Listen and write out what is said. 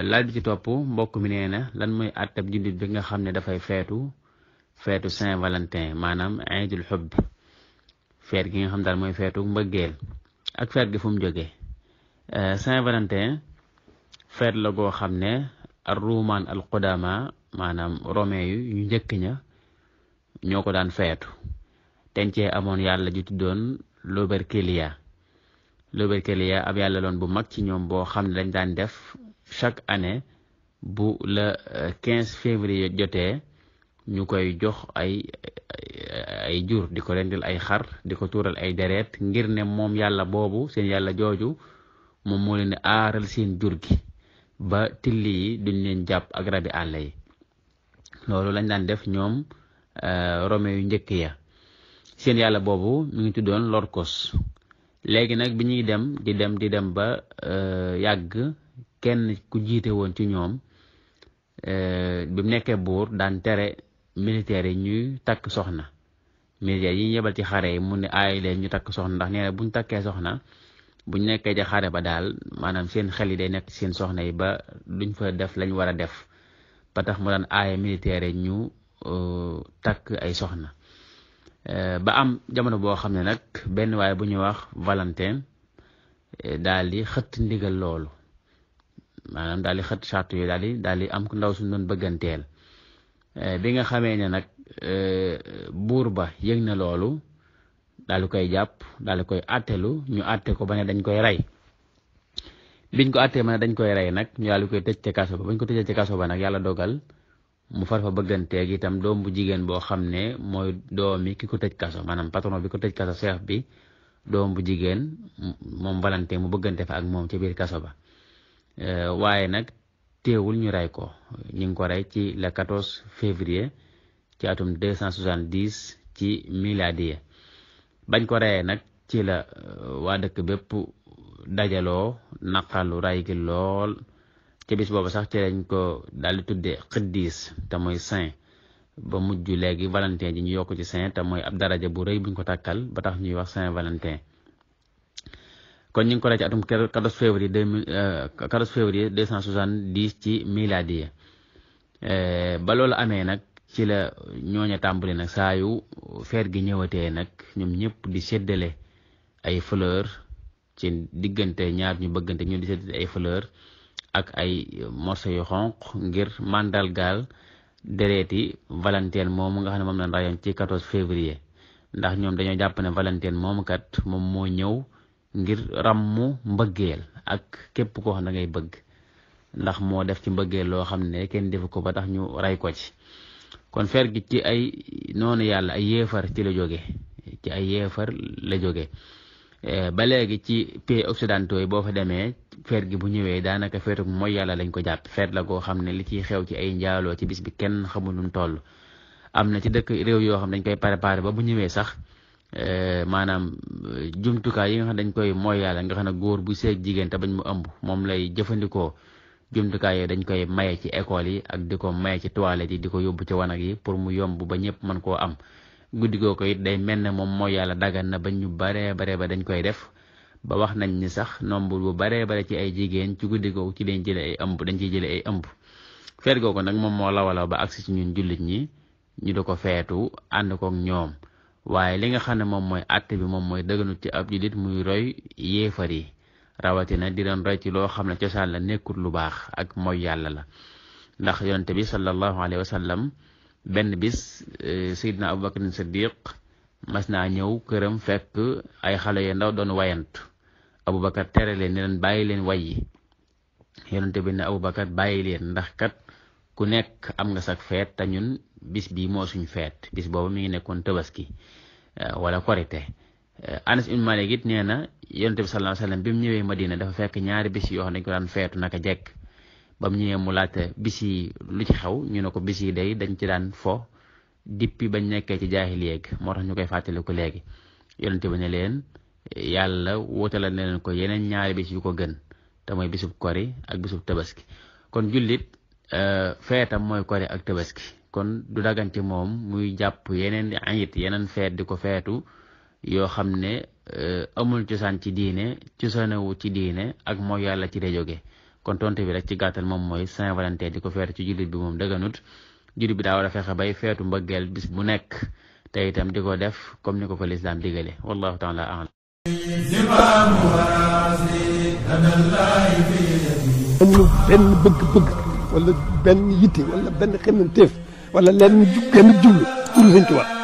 laaj bi ci topp mbokk mi nee na lan mooy àttab jullit bi nga xam ne dafay feetu Saint Valentin maanaam iidul xubb feet gi nga xam daal mooy feetu mbëggeel ak feet gi fu mu jógee. Saint Valentin feet la goo xam ne ar ruumaan al qudama maanaam romain yu ñu njëkk ña ñoo ko daan feetu teñ cee amoon yàlla ju tuddoon Lupercalia ab yàlla loon bu mag ci ñoom boo xam ne dañ daan def chaque année bu le 15 février jotee ñu koy jox ay jur di ko rendil ay xar di ko tuural ay deret ngir ne moom yàlla boobu seen yàlla jooju moom moo leen di aaral seen jur gi ba tilli yi duñ leen jàpp ak rabi àll yi loolu lañ daan def ñoom Rome yu njëkk ya seen yàlla boobu mi ngi tuddoon Lorcos léegi nag bi ñuy di dem ba yàgg kenn ku jiite woon ci ñoom bi mu nekkee buur daan tere militaires yi ñuy takk soxna militaires yi ñu yebal ci xare yi mu ne aay leen ñu takk soxna ndax nee na buñ takkee soxna buñ nekkee ci xare ba daal maanaam seen xel yi day nekk seen soxna yi ba duñ fa def lañ war a def ba tax mu daan aaye militaires yi ñu takk ay soxna ba am jamono boo xam ne nag benn waaye bu ñuy wax Valentin daal di xëtt ndigal loolu maanaam daal di xëtt charte yooyu daal di am ndaw suñ doon bëgganteel bi nga xamee ne nag buur ba yëg na loolu daal di koy jàpp daal di koy àttelu ñu àtte ko ba ne dañ koy rey biñ ko àttee ba ne dañ koy rey nag ñu daal di koy tëj ca kaso ba bañ ko tëjee ca kaso ba nag yàlla dogal mu far fa bëgganteeg itam doom bu jigéen boo xam ne mooy doomi ki ko tëj kaso maanaam patron bi ko tëj kaso chef bi doom bu jigéen moom Valentin mu bëggante fa ak moom ci biir kaso ba waaye nag teewul ñu rey ko ñu ngi ko rey ci le 14 février ci atum 270 ci miladiye bañ ko reyee nag ci la waa dëkk bépp dajaloo naqalu ray gi lool ci bis boobu sax ci lañ ko daal di tuddee xiddiis te mooy saint ba mujj léegi Valentin ji ñu yokk ci saint te mooy ab daraja bu rëy buñ ko takkal ba tax ñuy wax Saint Valentin kon ñu ngi ko rey ci atum 14 février 270 ci miladiye ba loolu amee nag ci la ñooña tàmbali nag saa yu feet gi ñëwatee nag ñoom ñëpp di séddale ay fleur ci diggante ñaar ñu bëggante ñu di séddale ay fleur ak ay morceau yu xonq ngir màndargaal dereeti Valentin moomu nga xam ne moom lañ rayoon ci 14 février ndax ñoom dañoo jàpp ne Valentin moomu kat moom moo ñëw ngir ràmmu mbëggeel ak képp koo xam ne da ngay bëgg ndax moo def ci mbëggeel loo xam ne kenn defu ko ba tax ñu ray ko ci kon feet gi ci ay noonu yàlla ay yéefar ci la jóge ci ay yéefar la jóge ba léegi ci pays occidentaux yi boo fa demee feet gi bu ñëwee daanaka feetu mooy yàlla lañ ko jàpp feet la goo xam ne li ciy xew ci ay njaaloo ci bis bi kenn xamul nu mu toll am na ci dëkk réew yoo xam dañ koy préparé ba bu ñëwee sax maanaam jumtukaay yi nga xam dañ koy mooy yàlla nga xam ne góor bu seeg jigéen te bañ mu ëmb moom lay jëfandikoo jumtukaay yooyu dañ koy maye ci école yi ak di ko maye ci toilette yi di ko yóbbu ci wanag yi pour mu yomb ba ñëpp mën koo am guddi goo ko it day mel ne moom mooy yàlla dagan na ba ñu baree ba dañ koy def ba wax nañ ni sax nombre bu baree bare ci ay jigéen ci guddi googu ci dañ jële ay ëmb dañ ciy jële ay ëmb feet googu nag moom moo lawalaw ba agsi ci ñun jullit ñi ñu di ko feetu ànd kook ñoom waaye li nga xam ne moom mooy àtte bi moom mooy dëgganut ci ab jullit muy roy yéefar yi rawatina di doon roy ci loo xam ne cosaan la nekkul lu baax ak mooy yàlla la ndax yonente bi sallallahu alayhi wa sallam benn bis Seydina Abubakar Siddiq mas naa ñëw këram fekk ay xale yu ndaw doon wayantu Abubakar tere leen ne leen bàyyi leen way yi yonente bi ne Abubakar bàyyi leen ndax kat ku nekk am nga sak feet te ñun bis bii moo suñ feet bis boobu mi ngi nekkoon tabaski wala korite Anas ibn Malik it nee na yonente bi sallallahu alayhi wa sallam bi mu ñëwee Madina dafa fekk ñaari bis yoo xam ne dañ ko daan feetu naka jekk ba mu ñëwee mu laajte bis yi lu ci xew ñu ne ko bis yi day dañ ci daan fo dippi bañ nekkee ci jaahiliya moo tax ñu koy fàttali ko léegi yonente bi ne leen yàlla wutale na leen ko yeneen ñaari bis yu ko gën te mooy bisub kori ak bisub tabaski kon jullit feetam mooy kori ak tabaski kon du dagan ci moom muy jàpp yeneen ayit yeneen feet di ko feetu yoo xam ne amul cosaan ci diine cosaanewu ci diine ak mooy yàlla ci la jóge kon tontu bi rek ci gàttal moom mooy Saint-Valentin di ko feetu ci jullit bi moom dëgganut. jullit bi daa war a fexe bay feetu mbëggeel bis bu nekk te itam di ko def comme ni ko lislaam digale wallahu taala a'lam. amul benn bëgg-bëgg wala benn yitte wala benn xemmanteef wala lenn jublu pour Sëñ Tuubaa